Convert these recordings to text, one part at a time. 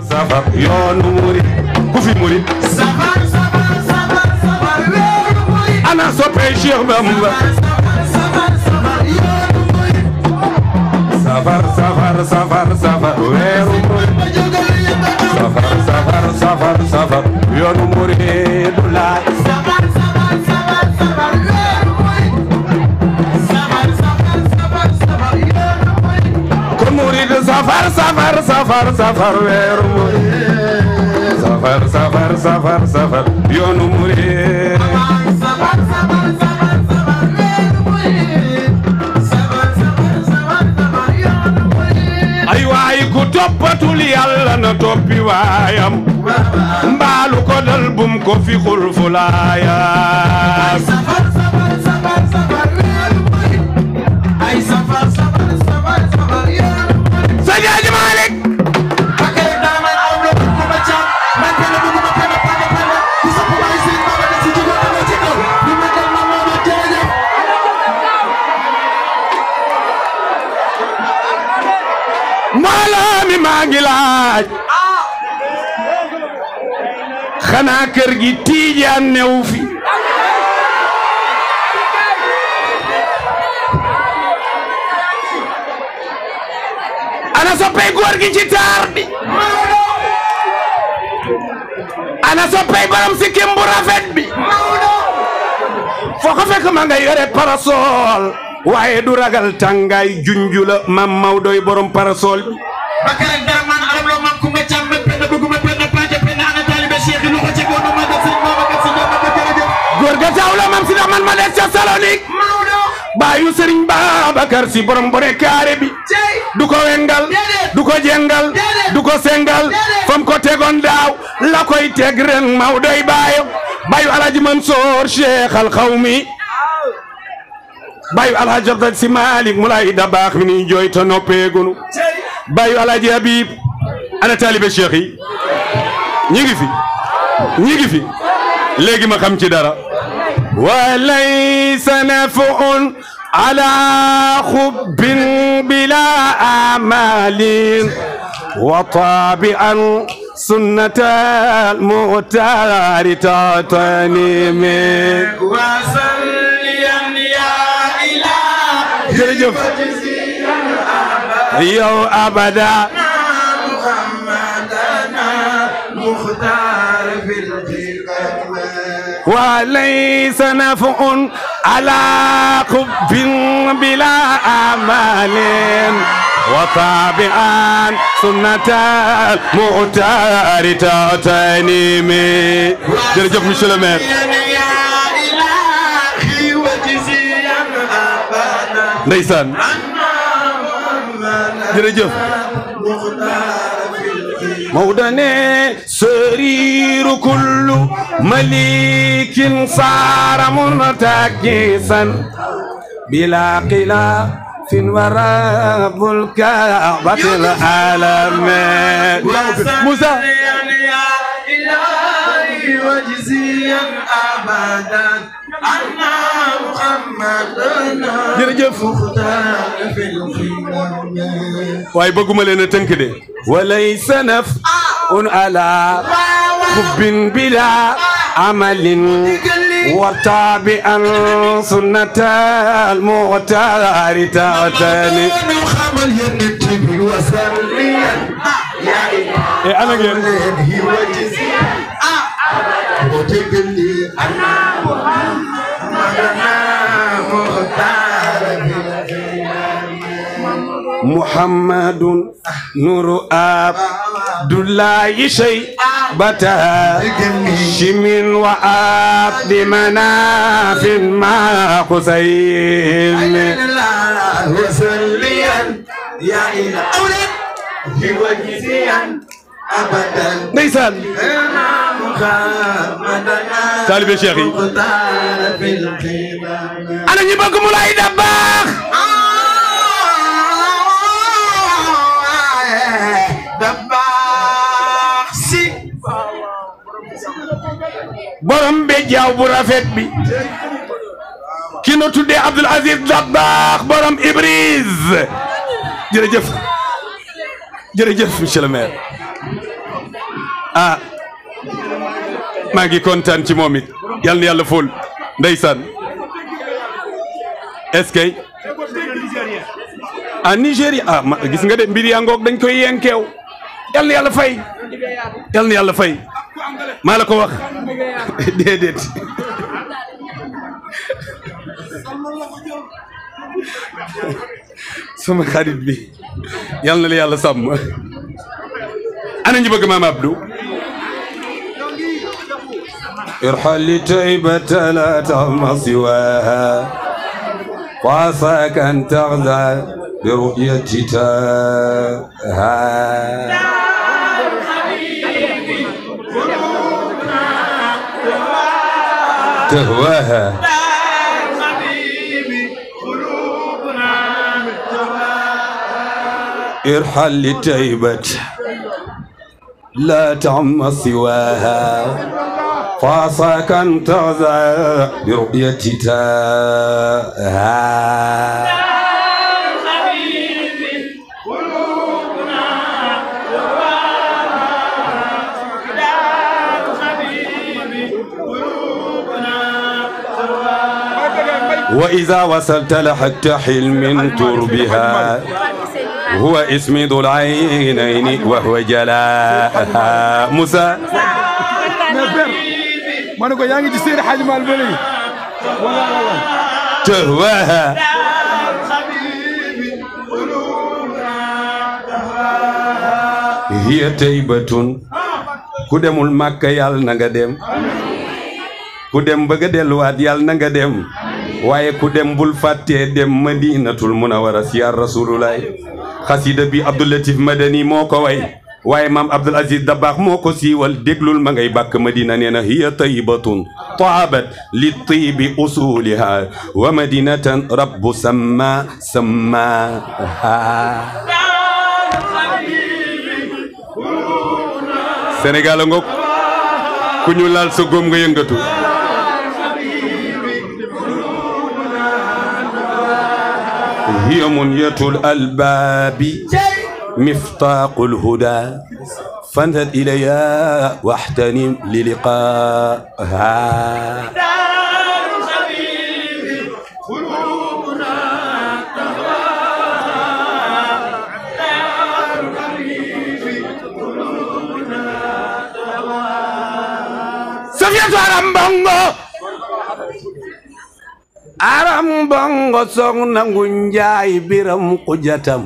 safar yoonu murid ku fi murid safar safar safar safar weeru murid ana soppey Cheikh Bamba safar safar safar safar weeru murid safar safar safar safar yoonu murid la safar safar safar safar weeru murid safar safar safar safar yoonu murid ku murid safar safar safar safar weeru murid safar safar safar safar yoonu murid safar safar safar safar weeru murid safar safar safar safar yoonu murid ay waay ku toppatul Yàlla na toppi waayam mbaalu ko dal bum ko fi xulfulaaya safar safar safar safar weeru murid ay safar safar safar safar yoonu murid Seydi Malick Malami maa ngi laaj xanaa kër gi Tiijaan new fi ana soppey góor gi ci taar bi ana soppey borom sikkim bu rafet bi foo ko fekk ma nga yore parasol waaye du ragal tàngaay junjula mam Mawdoy borom parasol bi bakare darman alam lo mam kumba cham pen bëgguma pen paaje pen ana talibé Cheikh lu ko ci gono ma def sëñ Baba kat ci jama ko jërëjëf góor ga taw la mam si man ma des ca Salonique Mawdo baayu Sëriñ Babacar Si borom bone kaare bi du ko wengal du ko jengal du ko sengal fam ko tegoon daaw la koy teg ren Mawdoy baayu Alaaji Mansour Cheikh al Xawmi bayu Alhaji Abdal Si Malik Moulay Dabakh mi ni jooy te noppeegunu bayu Alhaji Habib ana taalibe Cheikh yi ñi ngi fi léegi ma xam ci dara wa laysa naf'un ala xubbin bila amalin wa tabi'an sunnatal mu'tari tatanimi jërëjëf yow abada wa laysa naf'un ala xubbin bila amalin wa tabi'an sunnatal mu'tari tatanimi jërëjëf monsieur le maire ndeysaan jërëjëf Mawdo ne sariiru kullu malikin saara muntakisan bila xilaafin wa rabbul ka'batil alamin Moussa jërëjëf waaye bëgguma leen a tënk de walaysa naf'un ala xubbin bila amalin wa tabi'an sunnatal mu'tari ta'tani e ana ngeen Muhammadun nuru Abdullahi shaybata shimin wa abdi manafin ma Husayn ya ila awlad hiwajiyan abadan ndeysaan taalibe Cheikh yi ana ñi bëgg Moulay Dabakh Dabakh Si borom be jaaw bu rafet bi ki no tuddee Abdoul Aziz Dabakh borom Ibris jërëjëf monsieur le maire ah maa ngi kontaan ci moom it yal na yàlla fóol ndeysaan est-ce que ah Nigéria ah gis nga de mbir yaa ngoog dañ koy yenkeew yal na yàlla fay yal na yàlla fay maa la ko wax déedéet sama xarit bi yal na la yàlla sàmm ana ñu bëgg maam Abdou irhal taybata la tahma siwaha وعساك أن تغزى برؤيتها تهواها ارحل لتيبة لا تعم سواها فعساك أن تغزى برؤيتها وإذا وصلت لحقت حلم تربها هو اسم ذو العينين وهو جلاءها موسى ما نقول يعني تصير حجم البلي تهواها هي تيبة كدم المكة يال نغدم كدم بغدل واد يال نغدم waaye ku dem bul fàttee dem madinatul munawwara siyaar rasulullah xasida bi Abdou Latif Madani moo ko way waaye maam Abdul Aziz Dabakh moo ko siiwal déglul ma ngay bàkk madina nee na hiya taybatun taabat li tibi usuliha wa madinatan rabbu samma Sénégal a ngoog ku ñu laal sa góom nga yëngatu هي منية الألباب مفتاق الهدى فانهد إليها واحتنم للقاها سفية رمبونغو aram bongo song nangu njaay biram xujatam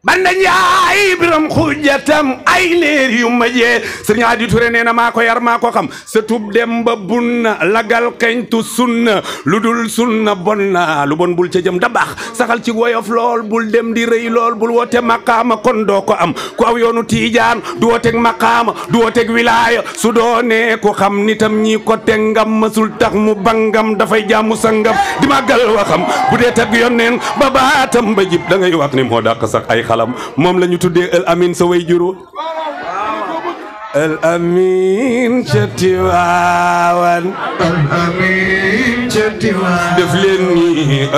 banda njaay biram xujatam ay leer yu ma jee Sëriñ Adi Touré nee na maa ko yar maa ko xam sa tub dem ba bunna lagal xeñtu sunna lu dul sunna bon na lu bon bul ca jëm da baax saxal ci woyof lool bul dem di rëy lool bul woote maqaama kon doo ko am ku aw yoonu tiijaan du wooteeg maqaama du wooteeg wilaaya su doonee ko xam nitam ñi ko tengam masul tax mu bangam dafay jaamu sangam di màggal waxam bu dee tag yonneen ba baatam ba jib da ngay wax ni moo dàq sax ay xalam moom la ñu tuddee al amin sa way juru al amin ca Tiwaawan al amin ca Tiwaawan def leen ni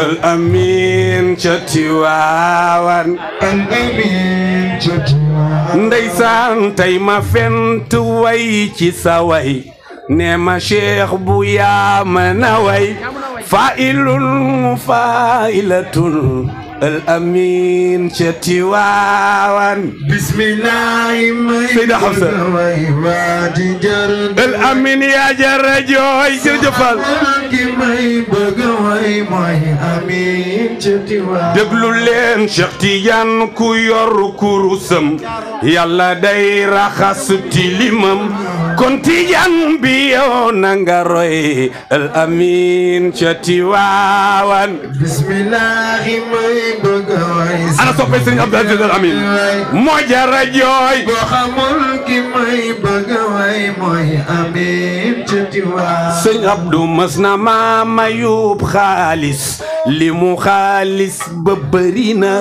al amin ca Tiwaawan al amin ca Tiwaawan ndeysaan tey ma fent way ci sa way ne ma cheikh bu yaa ma na way fa'ilun fa'ilatun al amin ca Tiwaawan bismillahi may Seyda Hafsa waati jar al amin yaa jara jooy jërëjëfal ki may bëgg way mooy amin ca Tiwaawan déglu leen Cheikh Tidiane ku yor kurusam yàlla day raxas tilimam kon Tidiane bi yow na nga roy al amin ca Tiwaawan bismillahi may bëgg way ana soppe Sëriñ Abdou Aziz Al Amin moo jara jooy boo xamul ki may bëgg way mooy amin ca Tiwaawan Sëriñ Abdou mas na ma mayub xaalis li mu xaalis ba bëri na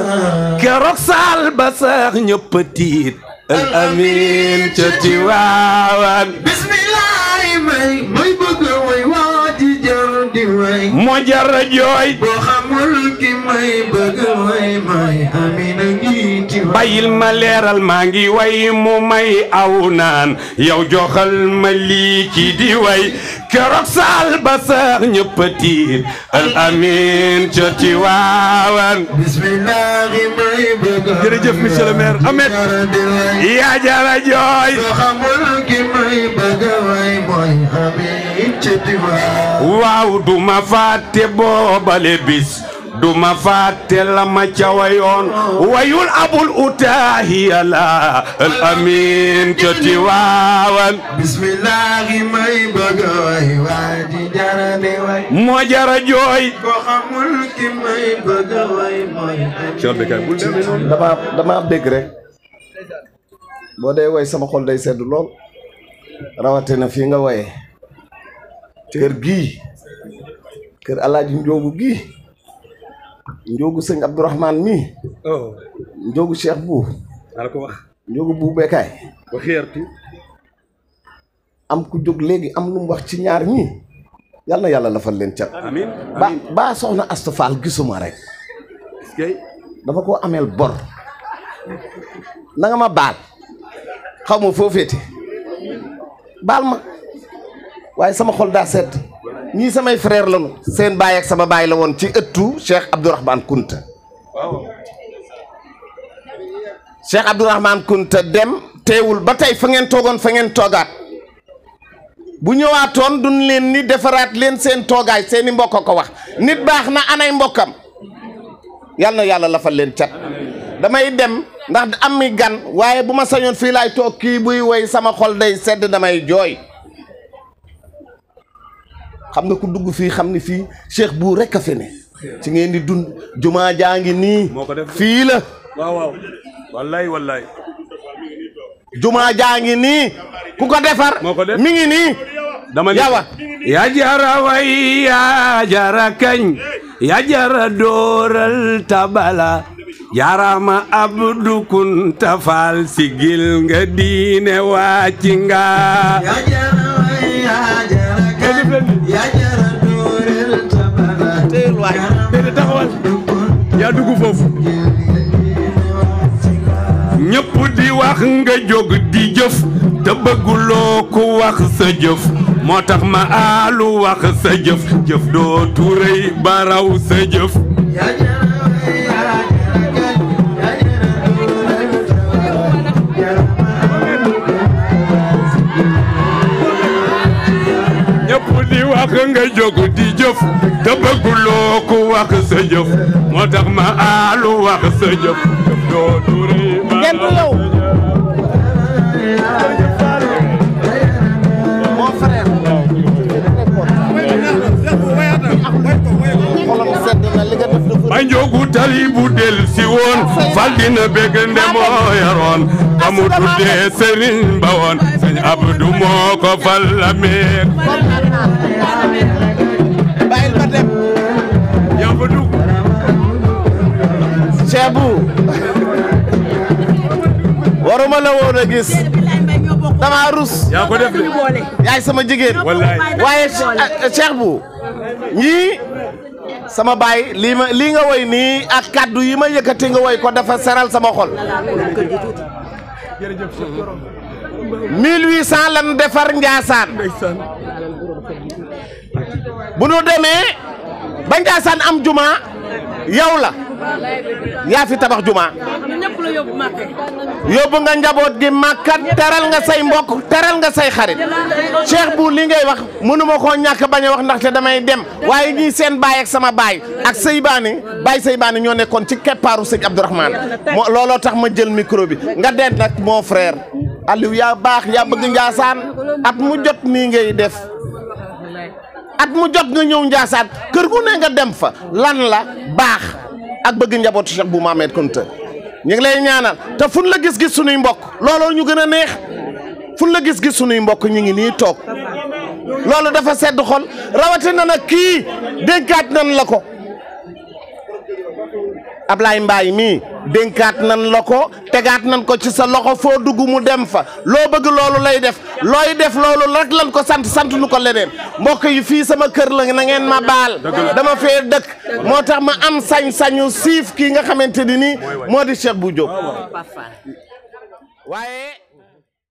keroog saal ba sax ñëpp tiit al amin ca Tiwaawan bismillahi may bëgg way waati jar di way moo jara jooy boo xamul ki may bëgg way may amin a ngi bayil ma leeral maa ngi way mu may aw naan yow joxal ma lii ki di way keroog saal ba sax ñëpp tiit al amin ca Tiwaawan bismillahi may bëgg jërëjëf monsieur le maire Ahmed yaa jara jooy xamul ki may bëgg way mooy amin ca Tiwaawan waaw duma fàtte boobale bis duma fàtte la ma ca wayoon wayul abul utaahiya la al amin ca Tiwaawan bismillahi may bëgg way waa ji jara de way moo jara jooy ko xamul ki may bëgg way mooy dama dégg rek boo dee way sama xol day sedd lool rawatina fii nga waye kër gii kër alaaji njoogu gii njoogu sëñ Abdourahmane mi njoogu Cheikh bu njoogu bu bekaay am ku jóg léegi am lu mu wax ci ñaar ñi yal na yàlla lafal leen cat amiin ba soxna Asta Fall gisuma rek dama ko ameel bor na nga ma baal xaw ma foo féete baal ma waaye sama xol daa sedd ñii samay frère lañu seen baay ak sama baay la woon ci ëttu Cheikh Abdourahmane Kunta Cheikh Abdourahmane Kunta dem teewul ba tey fa ngeen toogoon fa ngeen toogaat bu ñëwaatoon duñ leen ni defaraat leen seen toogaay seeni mbokk ko wax nit baax na anay mbokkam yal na yàlla lafal leen cat damay dem ndax am mi gan waaye bu ma sañoon fii laay toog kii buy woy sama xol day sedd damay jooy xam nga ku dugg fii xam ni fii Cheikh bu rek a fi ne ci ngeen di dund jumaa jaa ngi nii fii la waaw wallaay jumaa jaa ngi nii ku ko defar mi ngi nii dama yawa yaa jara way yaa jara kañ yaa jara dooral tabala jarama Abdou Kunta Fall sigil nga diine wàcc nga yaa jara way yaa jara kañ yaa jara dooral tabala teel waay taxawal yaa dugg foofu ñëpp di wax nga jóg di jëf te bëgguloo ku wax sa jëf moo tax ma aalu wax sa jëf jëf doo turéy baraw sa jëf yaa jara way yaa jara kañ yaa jara dooral tabala ñëpp di wax nga jóg di jëf te bëgguloo ku wax sa jëf moo tax ma aalu wax sa jëf jëf doo turéy ngeen du yow mon frère xolam sedd na li nga def dafa ba njogu tali bu del si woon fal dina bëgg nde moo yoroon amu tuddee sëriñ ba woon sëñ Abdou moo ko fal la meer bàyyil ba dem yaa fa dugg Cheikh bu waruma la woon a gis dama rus yaa ko def de yaay sama jigéen wallaay waaye Cheikh bu ñii sama baay lii nga woy nii ak kaddu yi ma yëkkati nga woy ko dafa seral sama xol 1800 lan defar Njaasaan bu nu demee ba Njaasaan am juma yow la yaa fi tabax juma yóbbu nga njaboot gi Makka teral nga say mbokk teral nga say xarit Cheikh bu li ngay wax mënuma koo ñàkk bañ a wax ndaxte damay dem waaye ñii seen baay ak sama baay ak Seybaani baay Seybaani ñoo nekkoon ci keppaaru sëñ Abdourahmane looloo tax ma jël micro bi nga den nag mon frère Aliou yaa baax yaa bëgg Njaasaan at mu jot nii ngay def at mu jot nga ñëw Njaasaan kër gu ne nga dem fa lan la baax ak bëgg njabootu Cheikh bu Mohamed Kunta ñu ngi lay ñaanal te fun la gis-gis sunuy mbokk looloo ñu gën a neex fun la gis-gis sunuy mbokk ñu ngi nii toog loolu dafa sedd xol rawatina nag kii dénkaat nan la ko Ablaye Mbaye mii dénkaat nan la ko tegaat nan ko ci sa loxo foo dugg mu dem fa loo bëgg loolu lay def looy def loolu rek lan ko sant nu ko leneen mbokk yi fii sama kër la na ngeen ma baal dama fee dëkk moo tax ma am sañ-sañu siif kii nga xamante ni nii moo di Cheikh Bou Diop waaye